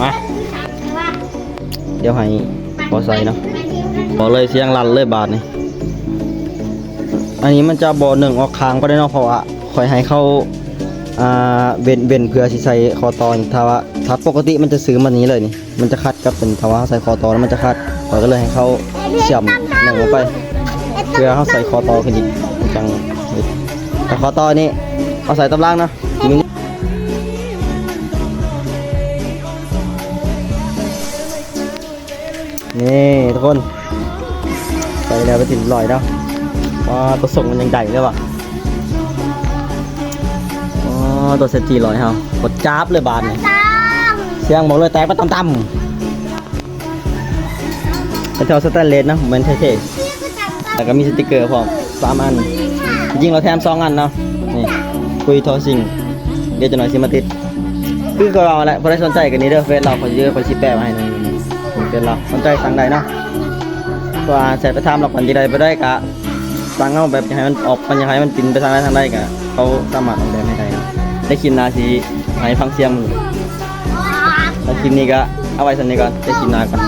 ມາ ດຽວໃຫ້ພໍ່ໃສ່ເນາະ ບອກເລີຍສຽງລັ່ນເລີຍບາດນີ້. ອັນນີ້ມັນຈະບໍ່ເໜິງອອກຂ້າງປານໃດເນາະ ເພາະວ່າຂ້ອຍໃຫ້ເຂົາ ອ່າ ເວັ້ນ ເວັ້ນເພື່ອຊິໃສ່ຂໍ້ຕໍ່. ຖ້າວ່າ ຖ້າປົກກະຕິມັນຈະຊືມມານີ້ເລີຍນີ້ ມັນຈະຂັດກັບເປັນ ຖ້າວ່າເຮົາໃສ່ຂໍ້ຕໍ່ແລ້ວມັນຈະຂັດ ຂ້ອຍກໍເລີຍໃຫ້ເຂົາເຊື່ອມເໜິງອອກໄປ ເພື່ອເຮົາໃສ່ຂໍ້ຕໍ່ຂຶ້ນອີກ ມັນຈັ່ງເຮັດ. ແຕ່ຂໍ້ຕໍ່ນີ້ເຮົາໃສ່ຕາມຫຼັງເນາະ. ນີ້ທຸກຄົນ ໃສ່ແລ້ວເປັນທີ່ຮຽບຮ້ອຍແລ້ວ. ວ້າ ຕົວຊົງມັນຍັງໃຫຍ່ເລີຍວ່າ ອໍ ຕົວເຊັດສີ່ຮ້ອຍເຮົາ ກົດຈັບເລີຍບາດນີ້ ສຽງບອກເລີຍແຕກໄປຕຳໆ. ເປັນເທົ່າສະແຕນເລດເນາະ ບໍ່ແມ່ນເທ່ໆ. ແລ້ວກໍມີສະຕິກເກີພ້ອມສາມອັນ ທີ່ຈິງແລ້ວແຖມສອງອັນເນາະ. ນີ້ ຄຸຍທໍ່ຊິງ ດຽວຈັກໜ້ອຍຊິມາຕິດ. ຄືຂ້ອຍເວົ້າແຫຼະ ຜູ້ໃດສົນໃຈກໍນີ້ເດີ ເຟສລາວ ຂ້ອຍຊິ ຂ້ອຍຊິແປະໄວ້ໃຫ້ເດີ ເຟສລາວ ສົນໃຈສັ່ງໄດ້ເນາະ. ເພາະວ່າແຊັດໄປຖາມລາວກ່ອນ ຈັ່ງໃດບໍ່ໄດ້ກໍສັ່ງເອົາ ແບບຢາກໃຫ້ມັນອອກ ມັນຢາກໃຫ້ມັນປິ່ນໄປທາງໃດທາງໃດກໍເຂົາສາມາດອອກແບບໃຫ້ໄດ້ເນາະ. ໃນຄລິບໜ້າຊິໃຫ້ຟັງສຽງມັນ. ແລ້ວຄລິບນີ້ກໍເອົາໄວ້ສ່ຳນີ້ກ່ອນ ໃນຄລິບໜ້າກ່ອນ.